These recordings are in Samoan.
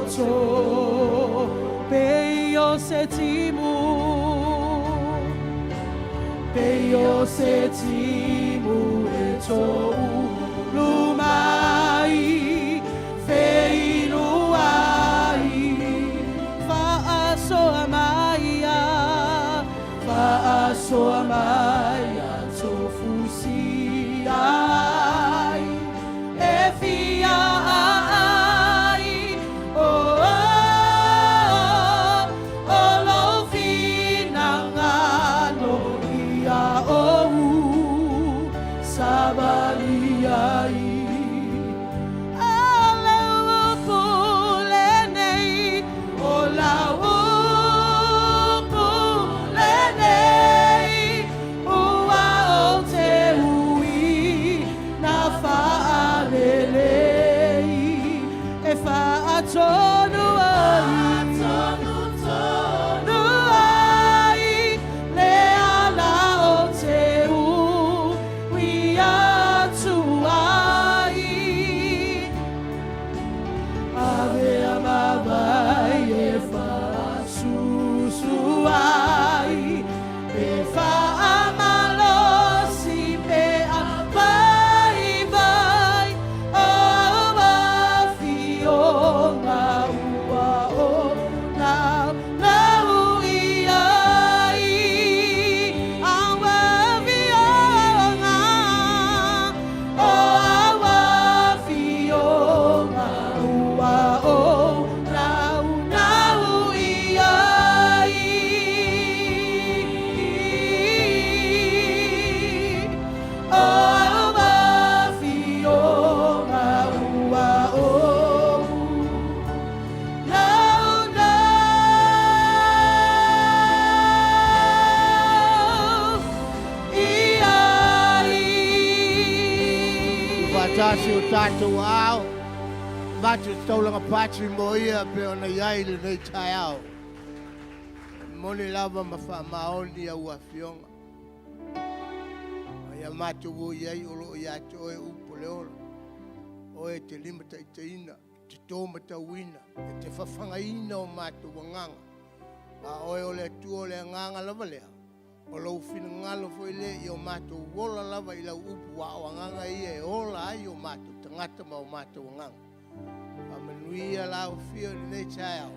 loto Pei o se timu Pei o se timu e toulu mai Feiluai Faasoa mai a Faasoa mai a Tofusia ai E fia ai Oh, oh, o lou finagalo ia ou Savali ai O lau upu lenei O lau upu lenei Ua ou te ui na faalelei E faatonu ai Tonu ai Le ala o te ui atu ai Ave a mavae e faasusu ai Pe faamalosi pe avaivai O au afioga ua o naunau i ai Au afioga O au afioga ua ou naunau i ai. O au afioga ua ou naunau i ai. Tuufaatasi o tatou aao, avatu se taulaga pati mo ia e pei ona i ai lenei taeao. E moni lava ma faamaoni au afioga. Ma ia matou o i ai o lo o ia te oe upu o le ola. Oe e te limataitaiina, e te tōmatauina, e te fafagaina o matou agaga. A oe o le Atua o le agaga lava lea, o lou finagalo foi lea ia o matou ola lava i lau upu, aua o agaga ia e ola ai o matou tagata ma o matou agaga. Faamanuia lau afio i lenei taeao,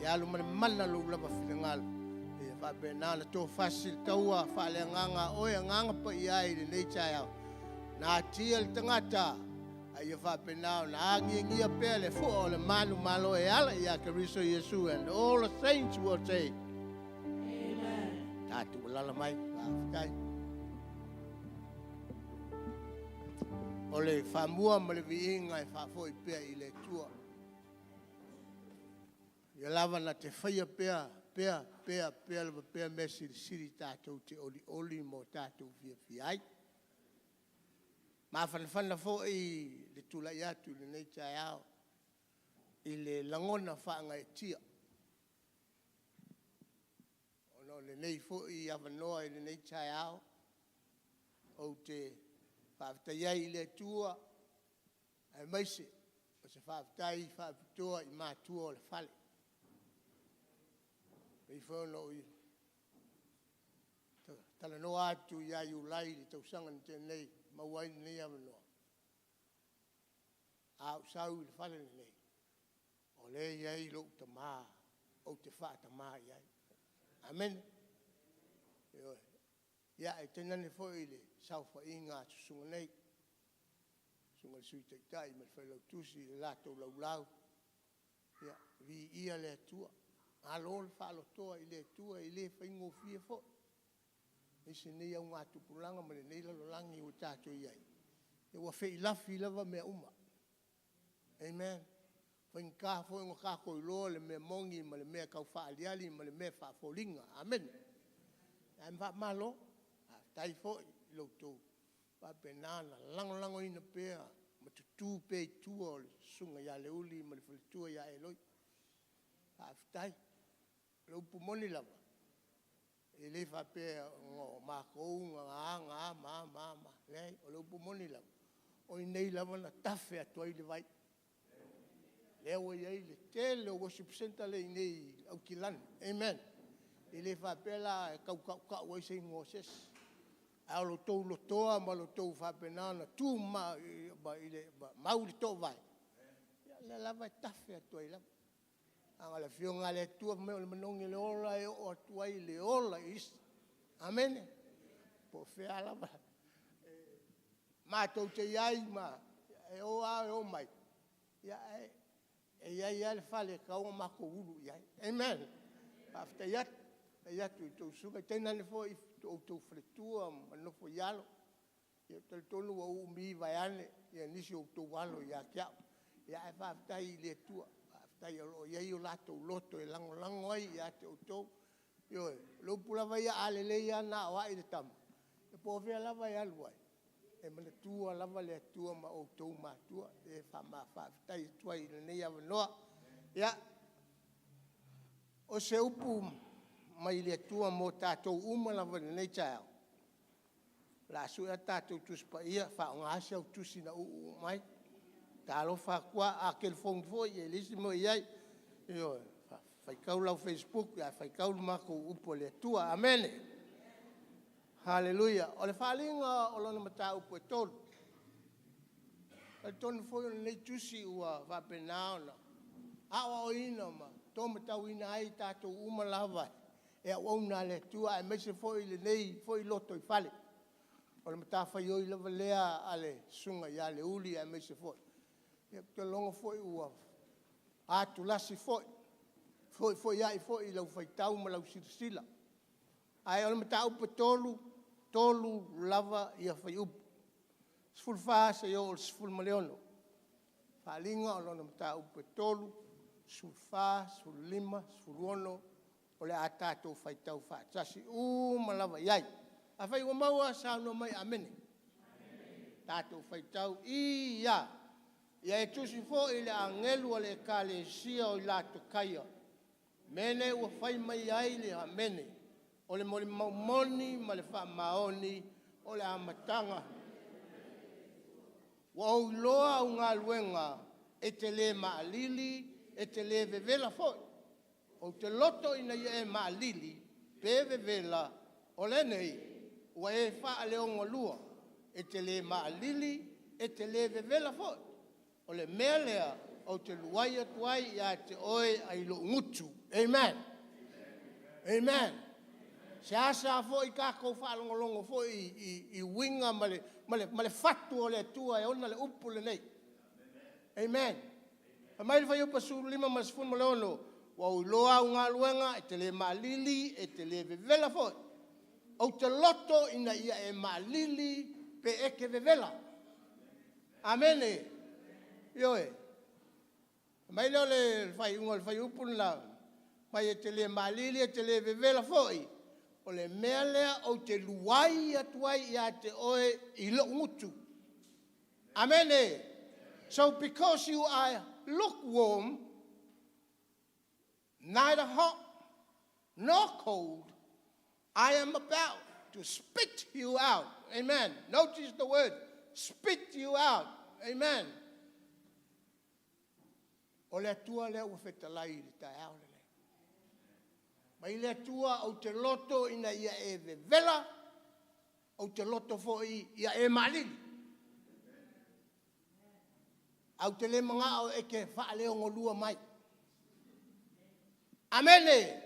ia alu ma le mana lou lava finagalo, ia faapena ona tofasi le taua faaleagaga a oe Agaga Paia i lenei taeao. Natia le tagata, a ia faapena ona agiagia pea le fua o le manumalo e ala ia Keriso Iesu and all the saints will say, Amen. Tatou alala mai, faafetai. O le faamua ma le viiga e faafoi pea i le Atua. Ia lava na te faia pea, pea, pea, pea lava pea mea silisili tatou te olioli ma o tatou fiafia ai. Mafanafana foi le tulai atu i lenei taeao i le lagona faagaeetia ona o lenei foi avanoa i lenei taeao ou te faafetai ai i le Atua aemaise o se faafetai faapitoa i matua o le fale. E pei foi ona ou talanoa atu ia Iulai i le tausaga na tea nei, maua ai lenei avanoa, a ou sau i le fale lenei, o lea e i ai lou tama ou te faatama i ai. Amene. Ioe. Ia, ae tainane foi le saofaiga a susuga nei, susuga i le Sui Taitai ma le Failautusi i le latou laulau. Ia, viia le Atua. Malo le faalotoa i le Atua, e le faigofie foi. Aemaise lenei augatupulaga ma lenei lalolagi ua tatou i ai, ua feilafi lava mea uma. Amen. E faigata foi ona tatou iloa le mea moni ma le mea tau faaaliali ma le mea faafoliga. Amene. Ae faamalo, faafetai foi i lo outou faapena ona lagolagoina pea ma tutu pea i tua o le susuga ia Leuili ma le faletua ia Eloi. Faafetai. O le upu moni lava, e le faapea o matou na a na a ma a ma a, leai, o le upu moni lava, o i inei lava na tafe atu ai le vai. Lea ua i ai le tele o worship centre lea e i inei i Aukilani. Amen. E le faapea la e tau tautau ai se igoa o se isi, a o lo outou lotoa ma lo outou faapena ona tu ma mau i le toovae, ia o lea lava e tafe atu ai lava. Leaga o le Afioga lava a le Atua fai mai o le manogi o le ola e oo atu ai le ola i isi. Amene. Po o fea lava matou te i ai ma e o lava e o mai, ae e i ai lava le fale e tatau ona matou ulu i ai. Amen. Faafetai atu. Faafetai atu i a outou susuga, tainane foi o outou faletua ma nofo i alo. Ou te talitonu ua umi vaeane nisi o outou alo ia te au, ae faafetai i le Atua, faafetai o lo o i ai o latou loto e lagolago ai ia te outou. Ioe. O le upu lava ia, a lelei lava ona aoai le tama, ia po o fea lava e alu ai, e manatua lava le Atua ma outou matua. E faafetai atu ai i lenei avanoa. Ia, o se upu mai le Atua mo tatou uma lava i lenei taeao, o le a sue a tatou Tusi Paia, faaaoga si au tusi na uu mai. Talofa atu lava, a telefoni foi e leai se mea o i ai. Ioe. Faitau lau facebook ae faitau le matou upu a le Atua. Amene. Haleluia. O le faaaliga o lana mataupu e 3. E talitonu foi o lenei tusi ua faapena ona aoaoina ma taumatauina ai tatou uma lava e auauna a le Atua aemaise foi lenei foi lotoifale. O le matafaioi lava lea a le Susuga ia Leuuli aemaise foi, ia ou te lagona foi ua atulasi foi, fefoifoiai foi lau faitau ma lau silasila. Ae o le mataupu e 3, e 3 lava fuaiupu, 14 seia oo i le 16. Faaaliga o lona mataupu e 3, 14, 15, 16, o le a tatou faitau faatasi uma lava i ai. Afai ua maua, saunoa mai, “Amene.” Tatou faitau. I, a. Ia e tusi foi i le agelu o le Ekalesia o i Latokaia, mele ua fai mai ai le Amene, o le molimau moni ma le faamaoni, o le amataga. Ua ou iloa au galuega, e te le maalili, e te le vevela foi. Ou te loto ina ia e maalili pe vevela, o lenei ua e faaleogalua, e te le maalili, e te le vevela foi. O le mea lea ou te luai atu ai ia te oe ai lou gutu. Amen. Amen. Seasea foi tatou faalogologo foi i uiga ma le fatu o le Atua e ona le upu lenei. Amen. Fai mai le fuaiupu 15 ma le 16, ua ou iloa au galuega, e te le maalili, e te le vevela foi. Ou te loto ina ia e maalili pe e te vevela. Amene. Ioe. Fai mai lea o le faaiuga o le fuaiupu le la, fai mai e te le maalili e te le vevela foi, o le mea lea ou te luai atu ai ia te oe i lou gutu. Amene. So because you are lukewarm, neither hot nor cold, I am about to spit you out. Amen. Notice the word, spit you out. Amen. O le Atua lea ua fetalai i le taeao lenei. Mai le Atua, ou te loto ina ia e vevela, ou te loto foi ia e maalili. Ae ou te le manao e te faaleogolua mai. Amene!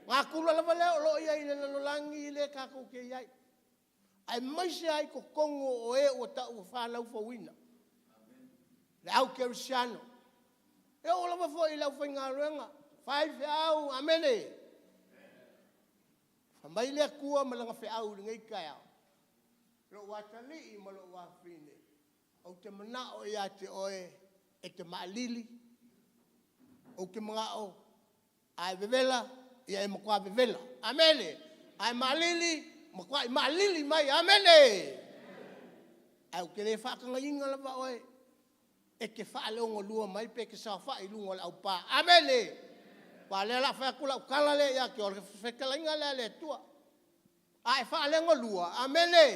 Natura lava lea o lo o i ai i le lalolagi lea tatou te i ai, aemaise lava i totonu o e ua tau ua fanau fouina, le au kerisiano. E oo lava foi i le aufaigaluega, faifeau, amene! Fai mai le Atua ma Lana feau i lenei taeao, lou atalii ma lou afafine, ou te manao ia te oe e te maalili, ou te manao a e vevela, ia e matua vevela. Amene! A e maalili, matuai maalili mai. Amene! Ae ou te le faatagaina lava oe e te faaleogolua mai pe te saofai i luga o le aupa. Amene! Aua o lea o le a fai atu lau tala lea ia te oe, o le fetalaiga lea a le Atua. A e faaleogolua, amene,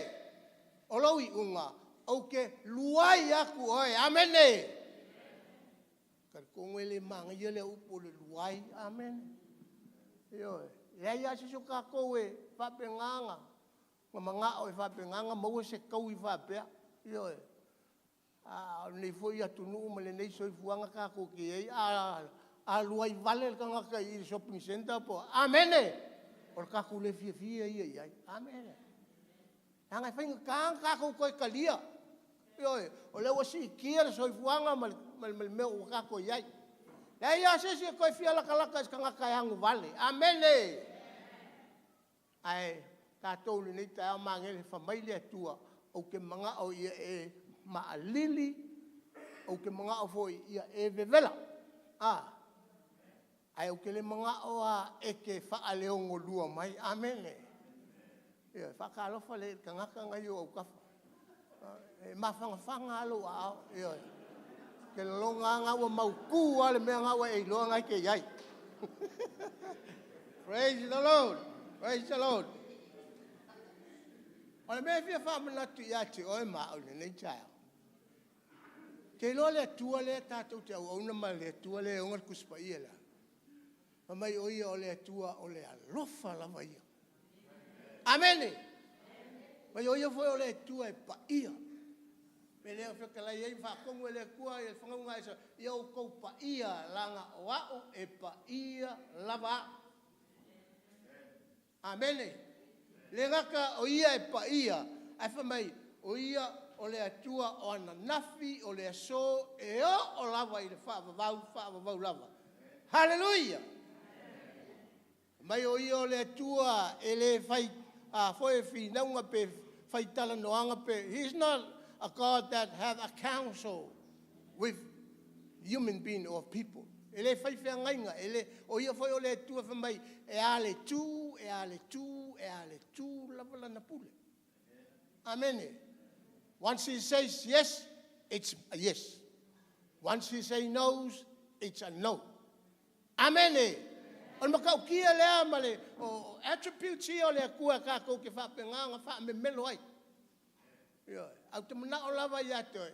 o lou iuga, ou te luai atu oe. Amene! Talitonu e le manaia lea upu o le luai. Amene. Ioe. E leai lava se isi o tatou e faapena ona manao e faapena ona maua se taui faapea. Ioe. A o lenei foi atunuu ma lenei soifuaga tatou te i ai, a luai vale le tagata i le shopping centre po o a, amene! O le tatou le fiafia ia i ai. Amene. Leaga e faigata ona tatou toe talia, ioe, o lea ua siitia le soifuaga ma le mea ua tatou i ai. E leai lava se isi e toe fia latalata i se tagata e aguvale. Amene! Ae tatou i lenei taeao ma agiagi, fai mai le Atua, ou te manao ia e maalili, ou te manao foi ia e vevela. A? Ae ou te le manao lava e te faaleogolua mai. Amene. Ioe. E faatalofa lelei i le tagata lena e i ou autafa. E mafanafana lava lou aao, ioe. Ou te lagona lava o lena ua mautu lava le mea lena ua e iloa lena e te i ai. Praise the Lord! Praise the Lord! O le mea e fia faamanatu ia te oe ma au i lenei taeao, e te iloa le Atua lea tatou te auauna ma le Atua lea e ona le Tusi Paia lea? Fai mai o Ia o le Atua o le alofa lava ia. Amene! Fai mai o Ia foi o le Atua e paia. O le mea lea e fetalai ai ma faatonu e le Atua le faguga a Isaraelu, ia outou paia leaga o Au e paia lava Au. Amene. E le gata o Ia e paia, ae fai mai, o Ia o le Atua o ananafi, o le aso, e oo lava i le faavavau, faavavau lava. Haleluia! Fai mai o Ia o le Atua e le fai foi finauga pe fai talanoaga pe, He is not a God that have a counsel with human being or people. E le fai feagaiga, e le, o Ia foi o le Atua fai mai e a le tu, e a le tu, e a le tu lava Lana pule. Amene. Once He says yes, it's a yes. Once He say no, it's a no. Amene. O le matautia lea ma le o attributes ia o le Atua tatou te faapena ona faamemelo ai. Ioe. Ae ou te manao lava ia te oe,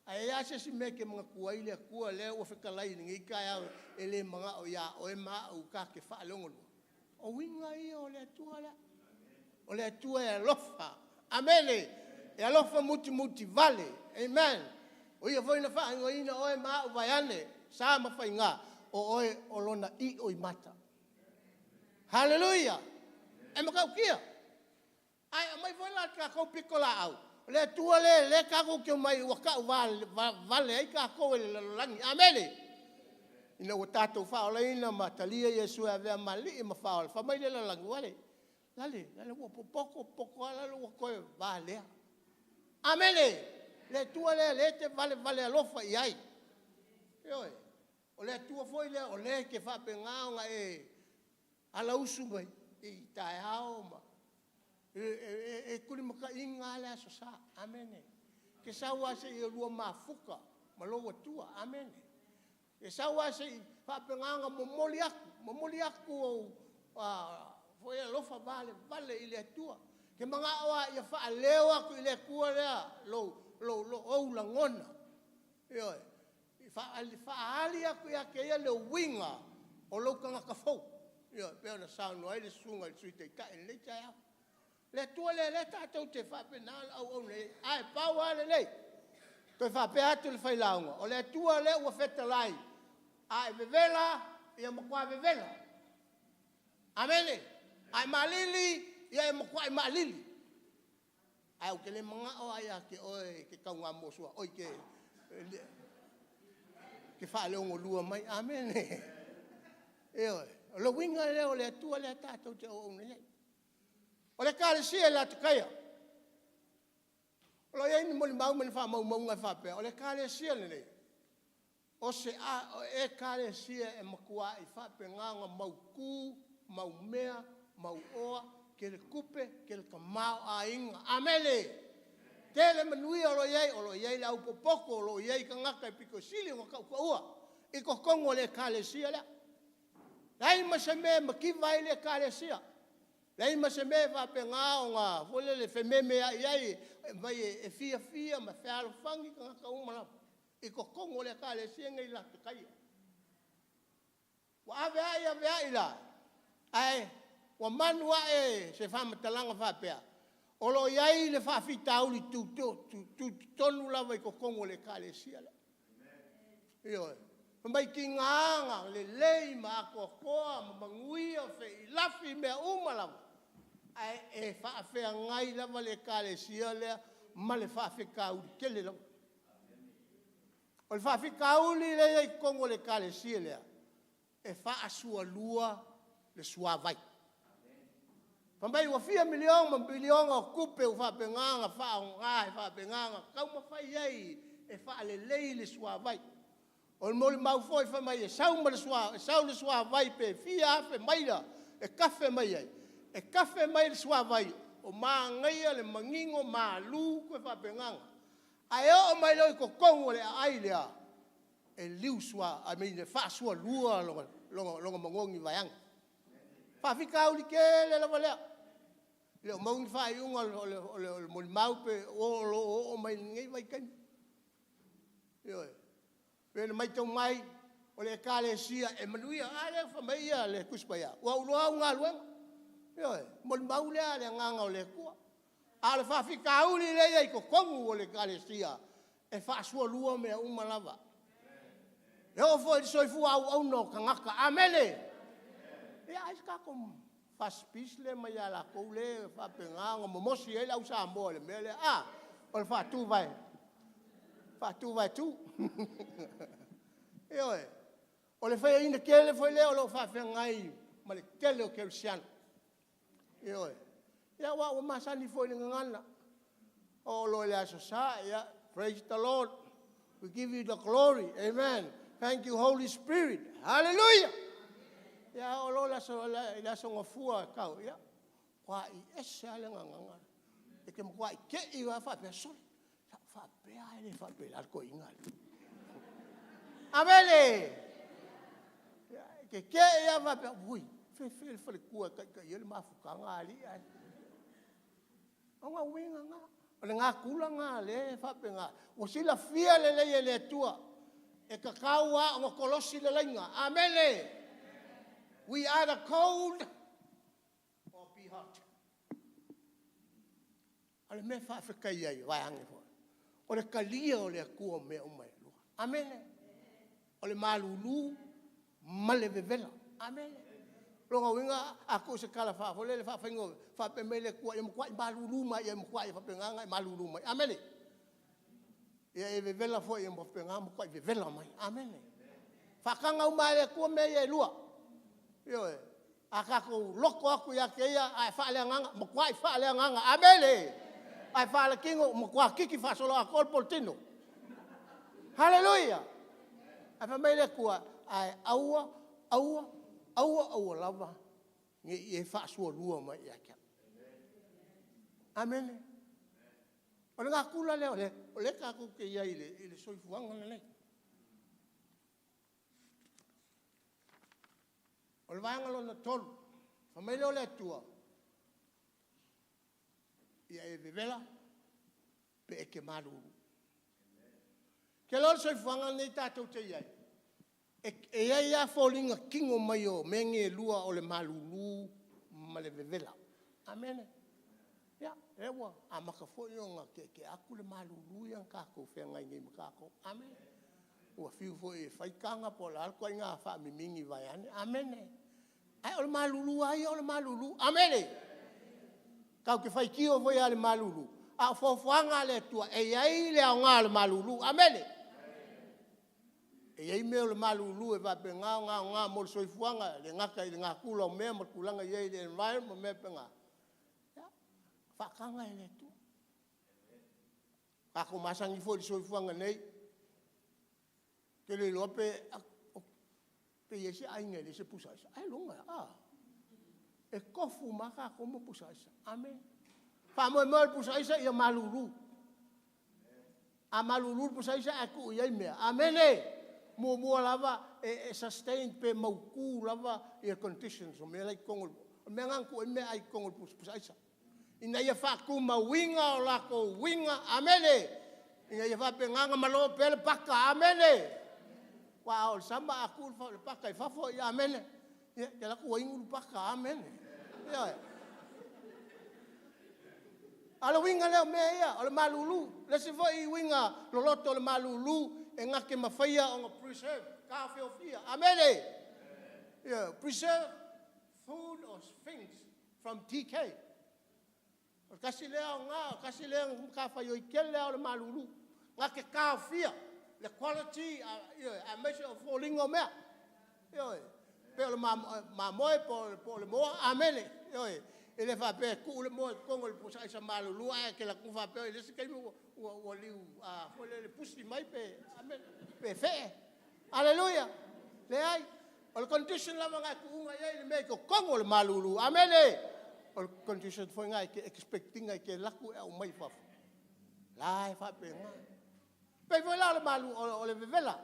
a i ai lava se isi mea e te manatua ai le Atua lea ua fetalai i lenei taeao e le manao ia oe ma au ta te faaleogoluga, o uiga ia o le Atua lea. O le Atua e alofa. Amene. E alofa mutimutivale. Amen. O Ia foi na faaigoaina oe ma au vaeane sa ma faiga, o oe o Lona ioimata. Haleluia! E matautia. Ae aumai foi la le tatou pitolaau, o le Atua lea lea tatou te omai ua tauvale ai tatou e le lalolagi. Amene! Ina ua tatou faaolaina ma talia Iesu e avea ma Alii ma Faaola, fai mai le lalolagi, uale, lale, lale ua popoto, popoto lava lale ua toe valea. Amene! Le Atua lea o lea e te valevale alofa i ai. Ioe. O le Atua foi lea o lea e te faapena ona e alausu mai i taeao ma e tulimataiina lava le Aso Sa. Amene. E te sau lava se i oulua mafuta ma lou Atua. Amene. E sau lava se i faapena ona momoli atu, momoli atu ou alofa valevale i le Atua. E te manao lava ia faaleo atu i le Atua lea ou lagona. Ioe. Faaali atu ia te Ia le uiga o lou tagata fou. Ioe. E pei ona saunoa ai le Susuga i le Sui Taitai i lenei taeao. O le Atua lea o lea tatou te faapena ona auauna i ai. Ae pau lava lenei, toe faapea atu le failauga, o le Atua lea ua fetalai, a e vevela, ia matua vevela. Amene. A e maalili, ia e matuai maalili. Ae ou te le manao lava ia te oe e te taugamuasoa, oi te faaleogolua mai. Amene. Ioe. O le uiga lea o le Atua lea tatou te auauna i ai. O le Ekalesia i Latokaia, o lo o i ai ni molimau ma ni faamaumauga e faapea, o le Ekalesia lenei, o se Ekalesia e matuai faapena ona mautu, maumea, mauoa, tele tupe, tele tamaoaiga. Amene! Tele manuia o lo o i ai, o lo o i ai le au popoto, o lo o i ai tagata e aupito sili ona tautaua i totonu o le Ekalesia lea. Leai ma se mea e mativa ai le Ekalesia. Leai ma se mea e faapena ona foi lele fememeai ai, fai mai e fiafia ma fealofani tagata uma lava i totonu o le Ekalesia lenei i Latokaia. Ua aveai aveai la, ae ua manu ae se faamatalaga faapea, o lo o i ai le faafitauli tutotonu lava i totonu o le Ekalesia lea. Ioe. Fai mai tiga ona lelei ma atoatoa ma manuia, feilafi mea uma lava, ae e faafeagai lava le Ekalesia lea ma le faafitauli tele lava. O le faafitauli lea e i ai i totonu o le Ekalesia lea, e faasualua le suavai. Fai mai ua fia miliona ma piliona o tupe ua faapena ona faaaoga e faapena ona taumafai ai e faalelei le suavai. O le molimau foi fai mai e sau le suavai pe fia afe maila e tafe mai ai, e tafe mai le suavai, o manaia le manino malu ma faapena, ae oo mai loa i totonu o le aai lea, e liu I mean e faasualua lona manogi vaeane. Faafitauli tele lava lea, e le o maua ni faaiuga o le molimau pe o lo o oo mai lenei vaitaimi. Ioe. Pei ona matau mai, o le Ekalesia e manuia. A lea fai mai le Tusi Paia, “Ua ou iloa au galuega.” Ioe. O le molimau lea a le Agaga o le Atua. A o le faafitauli lea e i ai i totonu o le Ekalesia, e faasualua mea uma lava. E oo foi i le soifua auauna o tagata. Amene! Ia ai se tatou fasipisisi lea mai ia latou lea e faapena ona momosi ai le au Samoa i le mea lea a, o le faatu-vae-tu. Ioe. O le faiaina tele foi lea o lo o faafeagai ma le tele o kerisiano. Ioe. Ia aua ua masani foi i le gagana. Oo loa i le Aso Sa, ia, praise the Lord, we give You the glory, amen, thank You Holy Spirit, hallelujah. Ia a oo loa i le Aso Gafua e tau, ia, ua matuai ese lava le gagana. E te matuai te i lava faapea, sole, sa ou faapea lava e le faapela le toeaina lea. Amene! E te te i lava faapea, auoi, o fea le faletua e taitai ai le mafutaga a alii ae… O lona uiga lena, o le natura lena o lea e faapena, ua silafia lelei e le Atua, e tatau lava ona kolosi le laina. Amene! We either cold or be hot. O le mea e faafetai ai vaeane, o le talia o le Atua o mea uma e lua. Amene. O le malulu ma le vevela. Amene. O lona uiga a tuu se tala foi lele faafaigofie, faapea mai le Atua, ia matua malulu mai lava, ia matua faapena ona e malulu mai. Amene. Ia e vevela foi, ia faapena ona matua vevela mai. Amene. E faataga uma lava e le Atua mea ia e lua. Ioe. A tatou loto atu ia te Ia ae faaleagaga, matua faaleagaga. Amene. Ae faaletino, matua kiki faasoloatoa le poletino. Hallelujah. Ae fai mai le Atua, ae aua, aua, aua aua lava ne i e faasualua mai ia te Au. Amene. O le natura lea o lea tatou te i ai i le soifuaga lenei. O le vaega lona tolu, fai mai lea o le Atua, ia e vevela pe e te malulu. Ou te iloa o le soifuaga lenei tatou te i ai, e i ai lava foliga kino mai o mea nei e lua o le malulu ma le vevela. Amene. Ia, o lea ua amata foi ona tietie atu le malulu ia na tatou feagai nei ma tatou. Amene. Ua fiu foi e fai taga po o le a le ituaiga faamimigi vaeane, amene. Ae o le malulu lava ia o le malulu. Amene. Tatou te faitio foi lava i le malulu, a o foafoaga a le Atua, e i ai le aoga o le malulu. Amene. E i ai mea o le malulu e faapena ona aoga mo le soifuaga, e le gata i le natura o mea ma tulaga e i ai i le environment ma mea faapena, ia, e faataga e le Atua. Ua tatou masani foi i le soifuaga nei, ou te le iloa pe i ai se aiga e leai se pusa aisa. Ailoga e… a? E tofu uma lava tatou ma pusa aisa. Amene. Faamoemoe o le pusa aisa ia malulu. A malulu le pusa aisa ae tuu i ai mea, amene, muamua lava e sustain pe mautu lava conditions o mea la e i totonu, o le mea lena na tuu ai meaai i totonu o le pusa aisa, ina ia faatumauina o latou uiga, amene, ina ia faapena ona malo pea le paka, amene. Aua a oo i le sama a tuu le paka i fafo, ia amene. Ia e te alu atu ua inu le paka, amene. Ioe. A o le uiga lea o mea ia, o le malulu. O le isi foi uiga loloto o le malulu, e na te mafaia ona preserve, taofiofia. Amene. Ioe. Preserve food or things from decay. O le tasi lea aoga, tasi lea matafaioi tele lava o le malulu, na te taofia le quality aemaise o foliga o mea. Ioe. Pe o le mamoe pe o le moa, amene. Ioe. E le faapea e tuu le moa i totonu o le pusa aisa malulu ae te alu atu faapea i le isi taimi ua liu foi lele pusi mai pe fee. Aleluia! Leai, o le condition lava na e tuuina i ai le mea i totonu o le malulu, amene, o le condition foi lena e te expect ina e te alu atu e aumai i fafo, o la e faapena. E pei foi la o le vevela,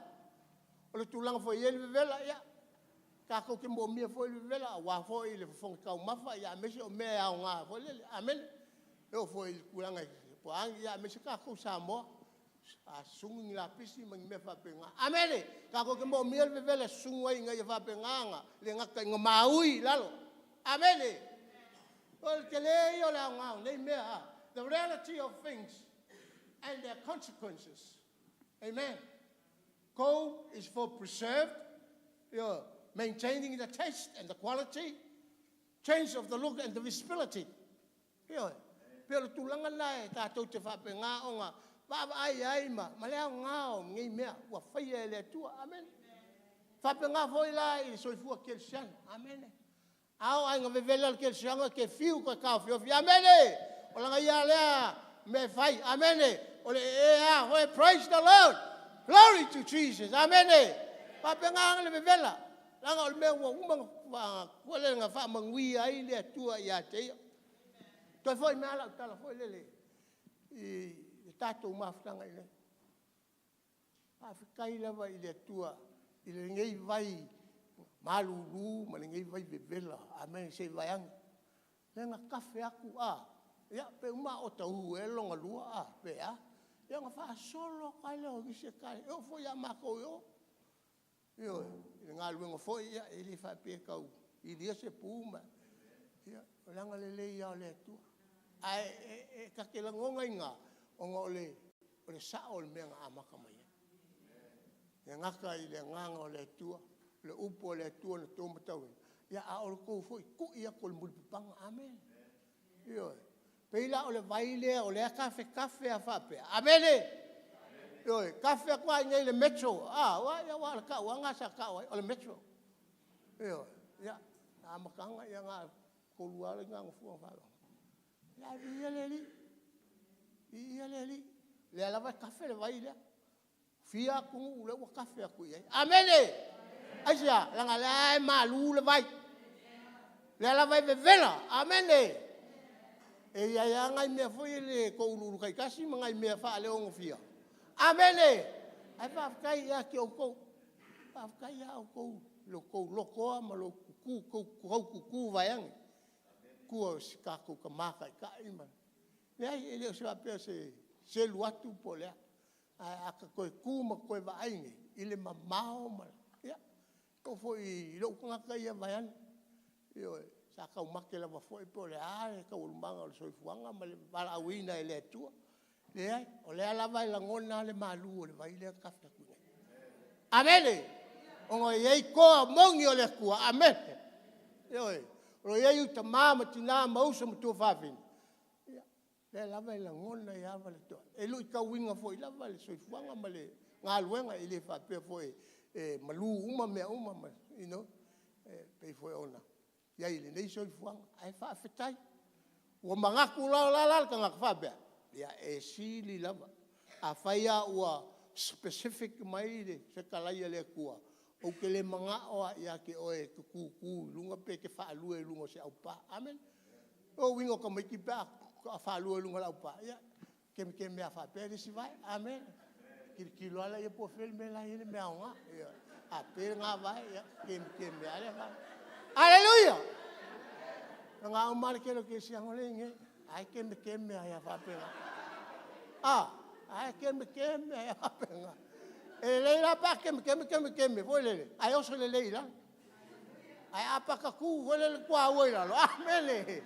o le tulaga foi e i ai le vevela, ia, tatou te moomia foi le vevela aua foi le fofoga taumafa aemaise o mea e aoga foi lele, amene. E oo foi i le tulaga o a ni… aemaise tatou i Samoa, a susunu ni lapisi ma ni mea faapena, amene. Tatou te moomia le vevela e susunu ai ina ia faapena ona le gata ina maui i lalo, amene. O le tele ia o le aoga o nei mea, the reality of things and their consequences. Amen. Gold is for preserved, maintaining the taste and the quality, change of the look and the visibility. Ioe. E pei o le tulaga lena tatou te faapena ona vaavaai ai ma le aoga o nei mea ua faia e le Atua. Amene. E faapena foi la i le soifua kerisiano. Amene. A oo lava ina vevela le kerisiano e te fiu e toe taofiofi, amene, o lana ia lava lea mea e fai, amene, o le ee lava. Praise the Lord, Glory to Jesus, amene. E faapena le vevela, leaga o le mea ua uma ona faamanuia ai le Atua ia te ia. Toe foi mai lava lau tala foi lele i le tatou mafutaga i inei. Faafetai lava i le Atua i lenei vai malulu ma lenei vai vevela, amene, se i vaeane. Lea na tafe atu a, ia pe uma a ota uu ea lona lua pe a, ia ona faasolo atu lava lea o nisi Ekalesia, e oo foi ia matou i o, ioe. I le galuega foi, e le faapea e tau ilia se pu ma… ia o le agalelei lava o le Atua. Ae ta te lagonaina lava, ona o le sao o le mea na amata mai ai. E le gata i le Agaga o le Atua, le upu a le Atua na outou matauina, a o le tou foi tui atu o le mulipapaga. Amene. Ioe. E pei la o le vai lea o lea e tafetafe lava faapea, amene, ioe, tafe atu lava i inei i le Metro, aua o le tau lava lena sa tau ai o le Metro. Ioe. Ia, o le amataga na o le 3 lava laina nofoa na faalogo atu, ae viia le Alii, viia le Alii, o lea lava e tafe le vai lea. E fia atunuu o lea ua tafe atu i ai. Amene. Aisea? Leaga o la e malu le vai, o lea lava e vevela. Amene. E i ai lava nai mea foi lele e touluulu taitasi ma nai mea faaleogofia, amene, ae faafetai ia te outou, faafetai ia outou i lo outou lotoa ma lo outou tutu vaeane, tua o si o tatou Tama Taitai ma… Leai, e le faapea o se selu atu po o le a, ae a ta toe tu ma toe vaai nei i le mamao ma le… Ia, e oo foi i lou tagata ia vaeane, ioe, sa taumate lava foi po o le a taualumaga o le soifuaga ma le valaauina e le Atua. Leai, o lea lava e lagona le malu o le vai lea e tafe atu nei. Amene! Ona e i ai toa moni o le Atua, amene, ioe, o lo o i ai ou tama ma tina ma uso ma tuafafine, ia, o lea lava e lagona ai lava le toa. E luitauina foi lava le soifuaga ma le galuega, e le faapea foi e malu uma mea uma, you know, e pei foi ona i ai i lenei soifuaga. Ae faafetai. Ua manatu loa la le tagata faapea, ia e sili lava, afai lava ua specific mai le fetalai a le Atua, ou te le manao lava ia te oe e te tutu i luga pe te faalue i luga o se aupa. Amene. O lona uiga o tamaiti pe a faalua i luga o le aupa, ia kemakeme lava faapea le isi vae. Amene. Tilotilo lava laia po o fea le mea la e i ai le mea aoga. Ioe. A pe lena vae, ia kemekeme lava lea vaega. Aleluia! Na uma lava le tele o kerisiano lea e i ai nei, la e kemekeme ai lava faapena. A, la e kemekeme ai lava faapena. E lelei la pe a kemekeme kemekeme foi lele, ae oso lelei i lalo. Ae a paka tu foi lele tuaua i lalo, amene.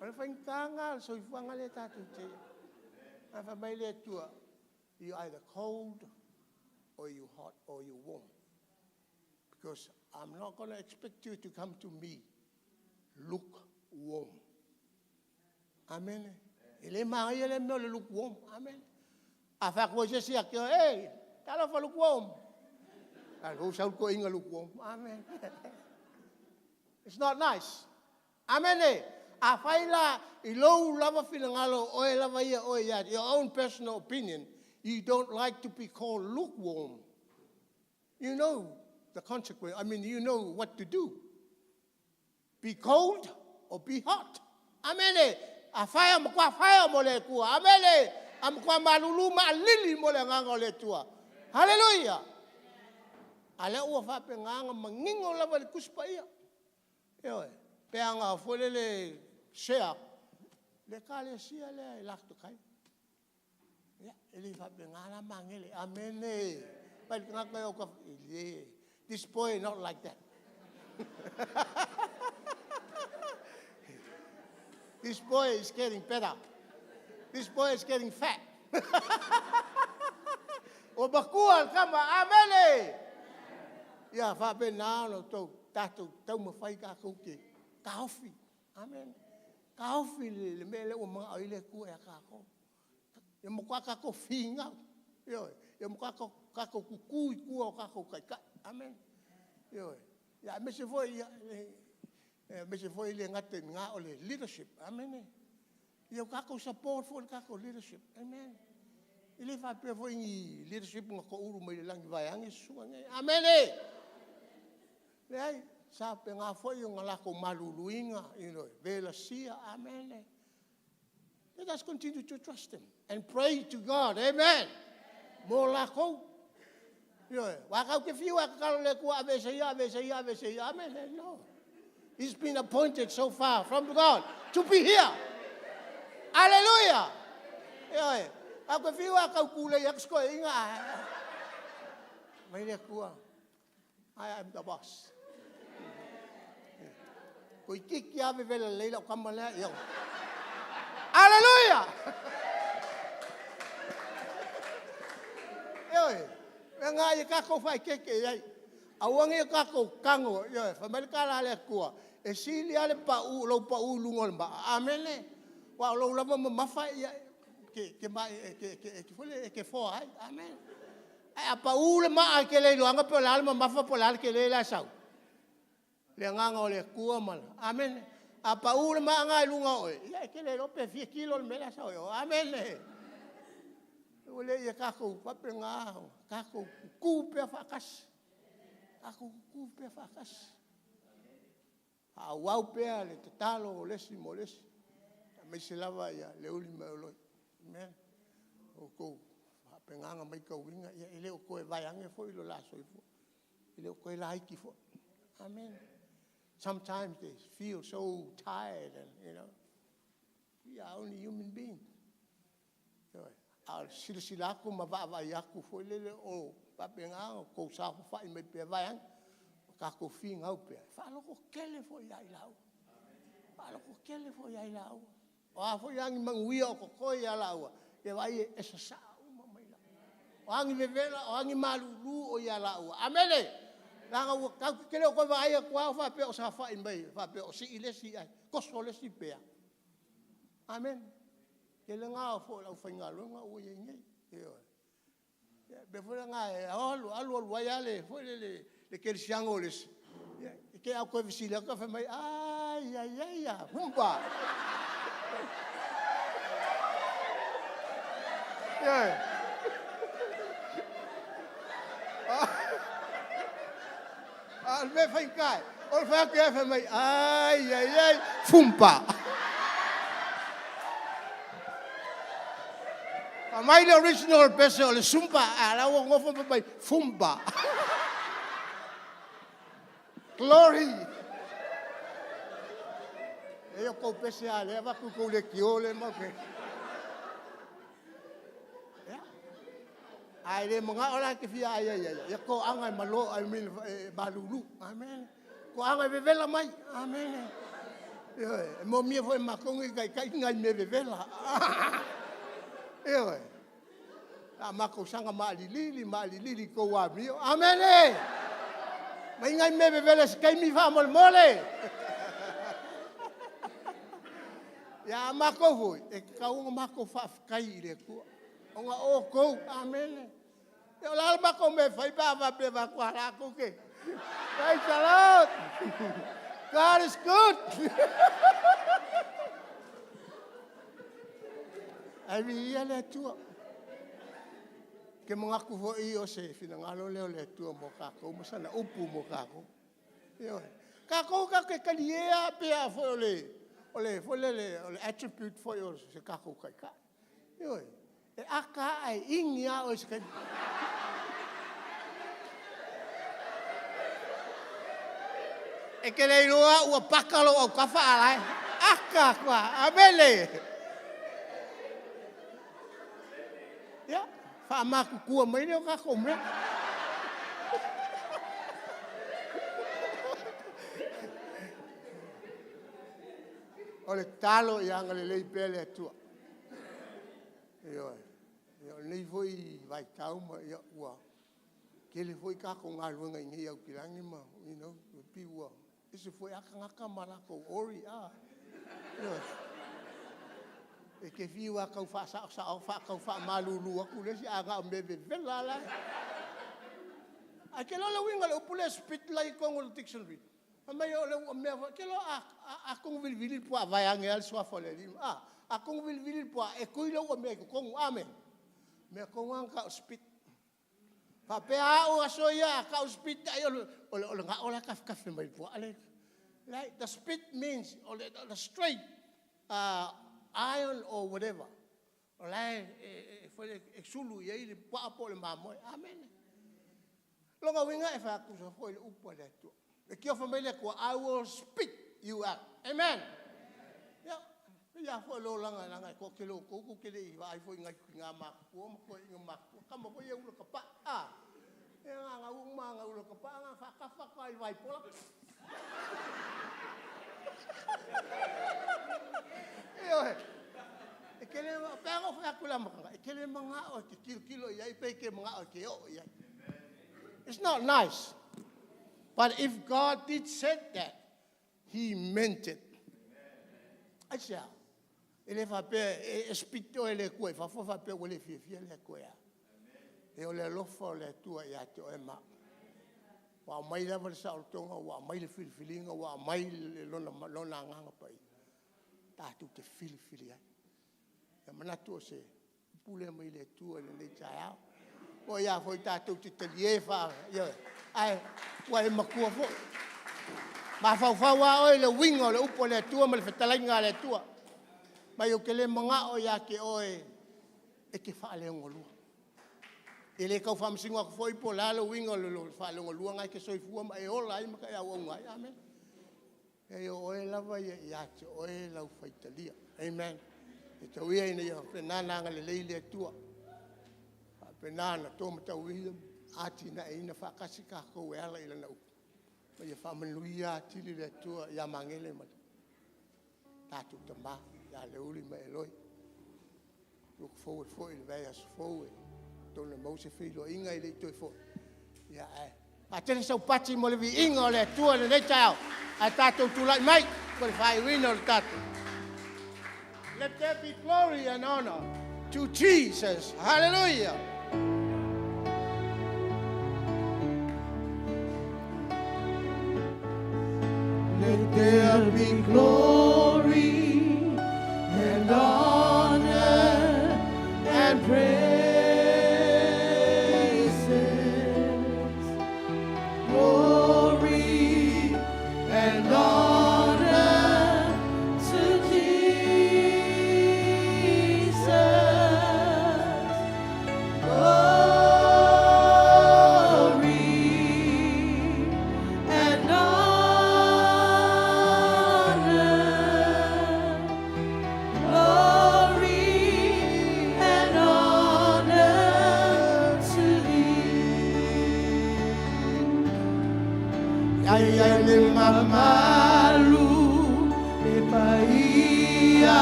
O le faigata lena o le soifuaga lea tatou te i ai. Ae fai mai le Atua, you either cold or you hot or you warm. Because I'm not going to expect you to come to me lukewarm. Amene. E le manaia lea mea o le lukewarm. Amene. A fai atu foi se isi ia te oe, e, talofa lukewarm. A o lea ua sau le toeaina lukewarm. Amene. It's not nice. Amene. Afai la i lou lava finagalo o oe lava ia oe ia, your own personal opinion, you don't like to be called lukewarm. You know the consequence. I mean, you know what to do. Be cold or be hot. Amene. A fire, matua fire mo le Atua. Amene. A matua malulu ma alili mo le agaga o le Atua. Hallelujah. A lea ua faapena ona manino lava i le Tusi Paia. Ioe. Pe ana foi lele share le Ekalesia lea e latou te ia, e le faapena la Magele. Amene. Fai i le tagata lea e le, this boy not like that. This boy is getting better. This boy is getting fat. Ua matua le tama, amene! Ia faapena ona outou tatou taumafai tatou te taofi, amene, taofi le mea lea ua manao i ai le Atua ia tatou. Ia matua tatou finau, ioe, ia matua tatou tutu i tua o tatou taitai, amene. Ioe. Aemaise foi, aemaise foi e le gata i lena o le leadership, amene. Ia tatou support foi le tatou leadership, amen. E le faapea foi ni leadership na toulu mai le lagi vaeane susuga nei, amene. Leai, sa faapena foi ona latou maluluina, velasia, amene. Let us continue to trust them and pray to God, amen, mo latou. Ioe. Aua tatou te fiu lava e tatalo i le Atua e aveese ia, aveese ia, aveese ia, amene. No. He's been appointed so far from God to be here. Hallelujah. Ioe. Tatou te fiu lava e taupulei atu si toeaina, ae fai mai le Atua, I am the boss. Toeitiiti lava vevela lelei lau tama lea. Ia. Hallelujah! Ioe, mea na ia tatou faaeteete i ai. Aua ne i o tatou tago, ioe, fai mai le tala a le Atua, e sili lava le pau, lou pau i luga o le maa, amene, aua o lou lava mamafa e te foa ai, amene. Ae a pau le maa e te le iloaina po o le a le mamafa po o le a le tele la e sau. Le Agaga o le Atua ma le… amene. A pau le maa lena i luga o oe, ia e te le iloa pe fia kilo le mea la e sau ai o. Amene. Aua laia tatou faapena ona tatou tutu pea faatasi, tatou tutu pea faatasi. Faaauau pea le tatalo a le isi mo le isi, aemaise lava Leuili ma Ioloi. Amen. Ua outou faapena ona matauina, e le o toe vaeane foi lo la soifua, e le o toe laiti foi. Amen. Sometimes they feel so tired and we are only human beings. A o le silasila atu ma vaavaai atu foi lele o faapena ona outou saofafai mai pea vaeane, ma tatou finau pea, e faalototele foi ia i laua, faalototele foi ia i laua. O a foi ni manuia o totoe ia laua, ia vaai i ai e sasaa uma mai lava. O a ni vevela, o a ni malulu o ia laua, amene. Leaga tatou te le o toe vaai atu lava faapea o saofai mai faapea o sii le isi ae toso le isi pea. Amene. O le tele lena foi o le aufaigaluega ua i ai nei, ioe. Ia o le mea foi lena e alu alu ai lava le kerisiano o le isi, ia te i lava ua toe fesili atu ae fai mai, ai ai ai, humpa. Ioe. A o le mea faigata e, o le fai atu i ai ae fai mai, ai ai ai, fumpa. Aumai le original pese o le sumpa, a o la e ua nofo ma fai mai, fumpa. Glory! Leai o tou pese lava o lea e avatu i tou leitio lea matou te… Ia. A e le manao la e te fia ai ai ai, ia toaga e malo, I mean e malulu. Amene. Toaga e vevela mai. Amene. Ioe. E moomia foi e matou ni taitai ni nai mea vevela. Ioe. A matou saga maalilili, maalilili i tou amio. Amene! Aumai nai mea vevela i se taimi faamolemole. Ia a matou foi, e tatau ona matou faafetai i le Atua ona o outou. Amene. Ia o le a le matou mea e fai pe a faapea e fai atu, a o la e tou te… Praise the Lord! God is good! Ae viia le Atua. Ou te manatu foi o se finagalo lea o le Atua mo tatou ma sana upu mo tatou. Ioe. O tatou tatou te talie lava pe a foi o le foi lele o le attribute foi o se tatou Taitai. Ioe. E ata lava ae ini lava oe i se taimi. E te le iloa ua paka lou autafa a o la e ata atu lava. Amene. Ia, faamatutua mai lea o tatou mea. O le tatalo ia agalelei pea le Atua. Ioe. O lenei foi vaitau ma ua tele foi tatou galuega i inei i Aukilani ma, you know, e pei ua ese foi lava tagata ma latou worry. Ioe. E te fiu lava e tau faasaosao tau faamalulu atu le isi ae na o mea vevela lava la e… Ae e te iloa le uiga o le upu lea spit la e i totonu o le dictionary? Fai mai o le mea foi lea… e te iloa a toguvilivili le puaa vaeane lava le suafa o le Alii, a toguvilivili le puaa, e tui le uamea i totonu. A mea? O le mea tonu lava lena e tau o le spit. E faapea au aso ia a tau le spit ai o le gao la e tafetafe mai le puaa lea. Leai, the spit means o le straight iron or whatever o la e sulu i ai le puaa po o le mamoe. Amene. O lona uiga e faatusa foi i le upu a le Atua. E tiofe mai le Atua, I will spit you out. Amen. Ia, pei lava foi o le olaga leaga e toatele o outou tou te le i vaai foi i nai tina matutua ma toeaiina matutua. O tama foi ia e ula tapaa, a, ia na ona ula tapaa na ona faatafa atu lava i le vaipola. Ioe. E te le, e pei lava ona ou fai atu i le amataga, e te le manao e te tilotilo i ai pe e te manao e te oo i ai. It's not nice. But if God did said that, He meant it. Aisea? E le faapea e spit oe e le Atua i fafo faapea ua le fiafia le Atua ia oe. E o le alofa o le Atua ia te oe ma au. Ua aumai lava le saolotoga, ua aumai le filifiliga ua aumai Lona Agaga Paia tatou te filifili ai. E manatu o se upu lea mai le Atua i lenei taeao. E moni lava foi tatou te talie, ioe, ae ua e matua foi. Mafaufau lava oe i le uiga o le upu a le Atua ma le fetalaiga a le Atua. Fai mai ou te le manao ia te oe e te faaleaogalua. E le tau faamasino atu foi po o le a le uiga o le faaleogalua, o lena e te soifua ma e ola ai ma e auauna ai. Amene. Leai o oe lava ia ia te oe lau faitalia. Amen. Ia tau ia ina ia faapena ona agalelei le Atua, faapena ona to matauina ma atinaeina faatasi tatou e ala i Lana upu, ma ia faamanuia atili le Atua ia Magele ma le tatou tama ia Leuili ma Eloi. Look forward foi i le vaiaso fou atonu e maua se feiloaiga ae le i toe foi, ae faatele sau pati mo le viiga o le Atua i lenei taeao ae tatou tulai mai mo le faaiuina o le tatou. Let there be glory and honor to Jesus. Hallelujah. Let there be glory and honor and praises. Glory and honor to Jesus. Glory and honor. Ai ai le mamalu le paia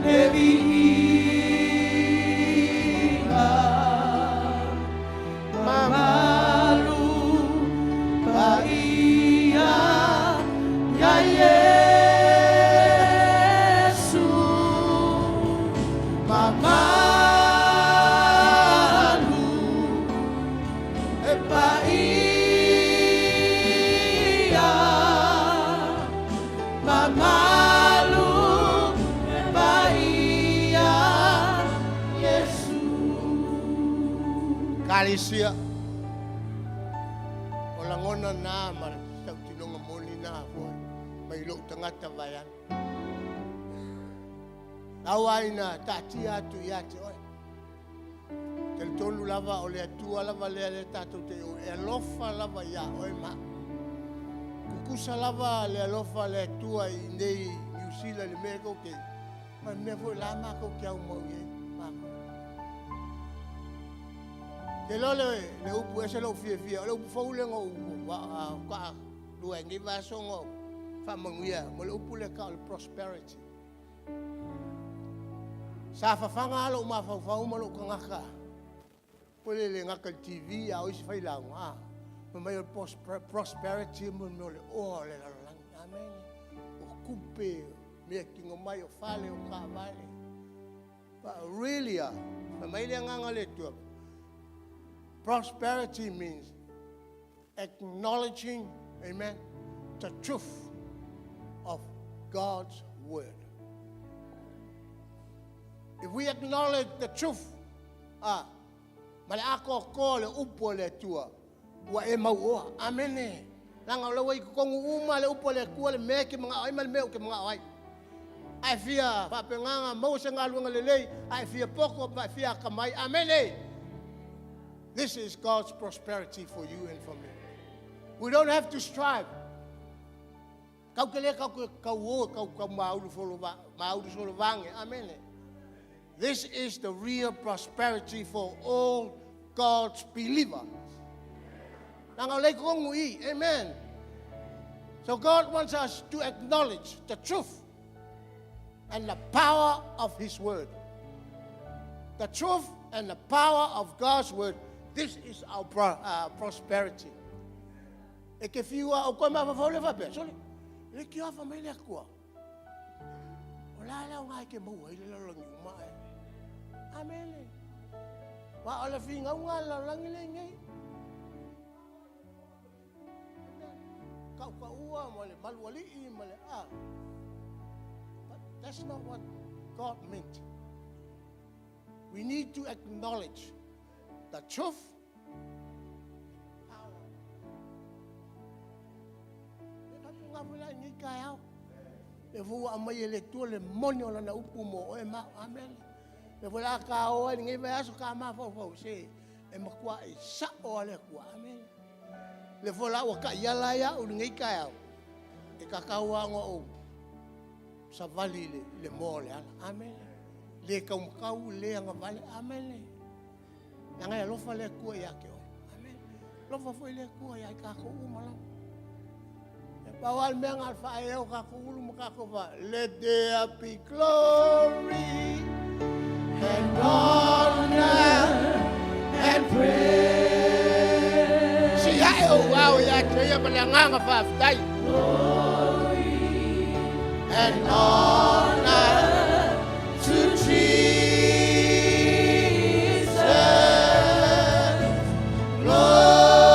le viiga. Mamalu paia ia Iesu. Mamalu e paia. Mamalu e paia Iesu. Kalesia o lagona na ma le tautinoga moni na fo'i mai lo'u tagata vaeane lau ina taatia atu iā te oe talitonu lava o le Atua lava lea lea tatou te o e alofa lava iā oe ma tutusa lava le alofa le Atua i nei Niu Sila i le mea kou te ma le mea foi la matou te aumau i ai matou. Te iloa le upu ese lou fiafia o le upu fou lea na ou faatoa lua ai nei vaiaso na ou faamanuia mo le upu lea e tau o le prosperity. Sa fafaga lava lou mafaufau ma lou tagata foi lele e gata i le TV a o isi failauga, a, fai mai o le prosperity mo le mea o le oa o le lalolagi. Amene. O tupe, mea tino mai, o fale, o taavale. But really, fai mai le agaga o le Atua, prosperity means acknowledging, amen, the truth of God's word. If we acknowledge the truth, ma le atoatoa le upu o le Atua, ua e mauoa. Amene. Leaga o la ua i totonu uma le upu a le Atua le mea e te manao ai ma le mea ou te manao ai. A e fia faapenaga maua se galuega lelei, a e fia poto ma e fia atamai. Amene. This is God's prosperity for you and for me. We don't have to strive. Kau te le kau kau o kau kau maulu solo va maulu solo vange. Amen. This is the real prosperity for all God's believers. Leaga o lea i totonu i i. Amen. So God wants us to acknowledge the truth and the power of His word. The truth and the power of God's word. This is our prosperity. E te fiu a o koe mafaufau le faapea, sole, le tio afa mai le Atua. O la le aoga e te maua ai le lalolagi uma e. Amene. Wa o le finauga le lalolagi le nei. Kaukaua ma le malualii ma le a. But that's not what God meant. We need to acknowledge the truth. Power. E faapena foi la i lenei taeao. Le foi ua aumai e le Atua le moni o lana upu mo oe ma au. Amene. Le foi la ta o ai lenei vaiaso ta mafaufau se e matuai sao a le Atua. Amene. Le foi la ua taiala ai au i lenei taeao, e tatau lava ona ou savali i le moa o le ala. Amene. Le taumatau, le agavale. Amene. Leaga e alofa le Atua ia te oe. Amene. Alofa foi le Atua ia i tatou uma lava. E pau lava le mea na o le faaea o tatou ulu ma tatou fa. Let there be glory and honor and praise. Si ae o au ia te ia ma le agaga faafetai. Glory and honor to Jesus. Glory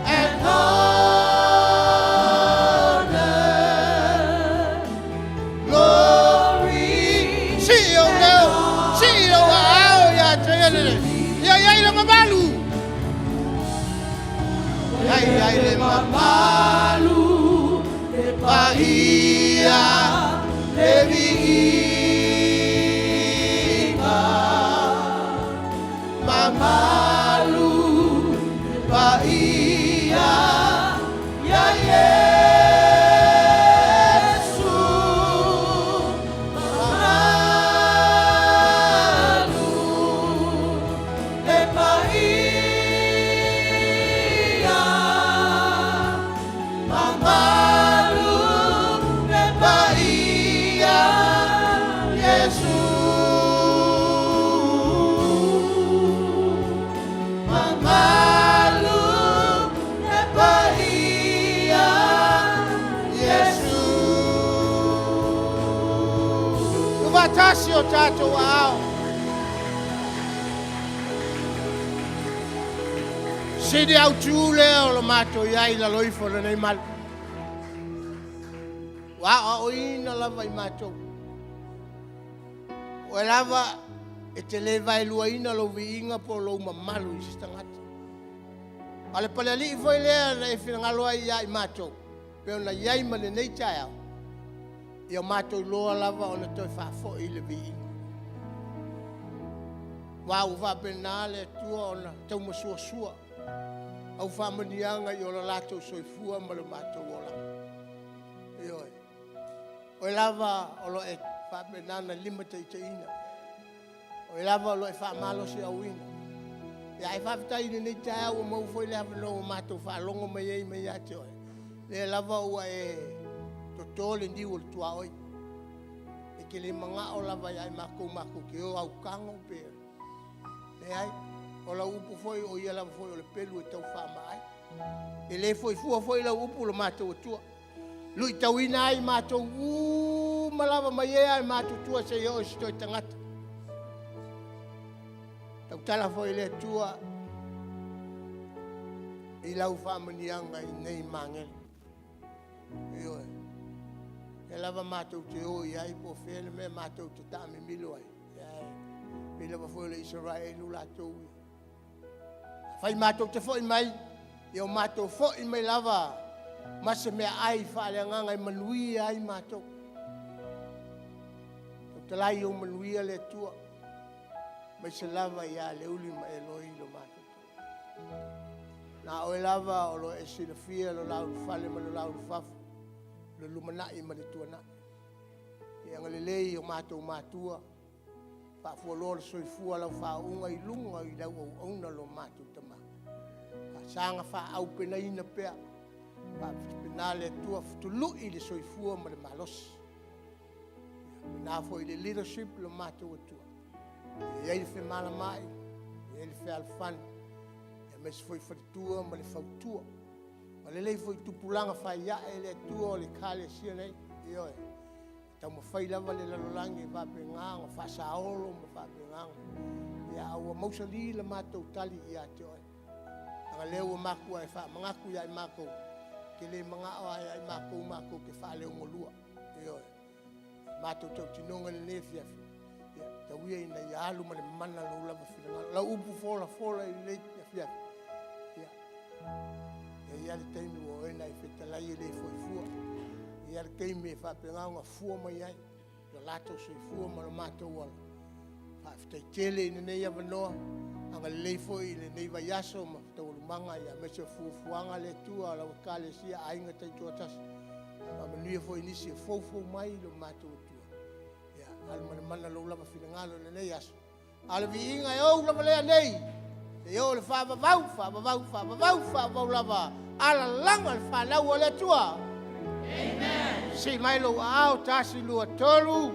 and honor. Glory. Si o leo, si o au ia te ia le. Ia ia i le mamalu. Ia ia i le Mamalu le paia le viiga. Mamalu le paia ia Iesu. Mamalu le paia. faatasi o tatou aao. Sili autu lea o lo matou i ai i lalo ifo o lenei malu. Ua aoaoina lava i matou. O oe lava e te le vaeluaina lou viiga po o lou mamalu i se tagata. A o le Palealii foi lea na e finagalo ai ia i matou, pei ona i ai ma lenei taeao, ia matou iloa lava ona toe faafoi le viiga. Aua ua faapena le Atua ona taumasuasua au faamanuiaga i o latou soifua ma lo matou olaga. Ioe. O oe lava o lo o e faapena ona limataitaiina. O oe lava o lo o e faamalosiauina. Ia ae faafetai i lenei taeao ua maua foi le avanoa ua matou faalogo mai ai mai ia te oe, o lea lava ua e toto le niu o le tuaoi. E te le manao lava ia i matou matou te o autago pe… Leai, o lau upu foi o ia lava foi o le pelu e tau faama ai. E le foi fua foi lau upu lo matou Atua, e luitauina ai i matou uma lava mai e lava e matutua seia oo i se toe tagata. Tautala foi le Atua i lau faamanuiaga i nei magele. Ioe. O lea lava matou te o i ai po o fea le mea matou te taamimilo ai, e pei lava foi o le Isaraelu latou ia. Afai matou te foi mai, ia o matou foi mai lava ma se meaai faaleagaga e manuia ai matou. Tautala i ou manuia le Atua, aemaise lava ia Leuili ma Eloi lo matou toalua. Na oe lava o lo o e silafia lo la ulufale ma le la ulufafo, le lumanai ma le tuanai. Ia agalelei i o matou matua, faafualoa le soifua o lau faauuga i luga i lau auauna lo matou tama. Saga faaauupegaina pea, faapena le Atua fetului le soifua ma le malosi. Ia faapena foi i le leadership lo matou Atua, ia i ai le femalamaai, ia i ai le fealofani, aemaise foi faletua ma le fautua. Agalelei foi i tupulaga fai ae le Atua o le Ekalesia nei, ioe, taumafai lava le lalolagi e faapena ona faasaolo ma faapena ona… a ua mausali le matou tali ia te oe, leaga o lea ua matua e faamanatu ia i matou, e te le manao lava ia i matou matou te faaleogolua. Ioe. O le matou tautinoga i lenei afiafi, ia tau ia ina ia alu ma le mana lou lava finagalo, lau upu folafola i lenei afiafi, ia, e i ai lava le taimi o oe na e fetalai e le foi fua. E i ai lava le taimi e faapena ona fua mai ai lo latou soifua ma lo matou ola. Faafetai tele i lenei avanoa, agalelei foi i lenei vaiaso ma taualumaga aemaise o fuafuaga a le Atua a lau Ekalesia i aiga taitoatasi. Faamanuia foi i nisi e foufou mai lo matou Atua. Ia alu ma le mana i lou lava finagalo i lenei aso, a o le viiga e ou lava lea nei seia oo i le faavavau, faavavau, faavavau, faavavau lava. Alalaga le fanau a le Atua. Amen. Sii mai lou aao, tasi, lua, tolu.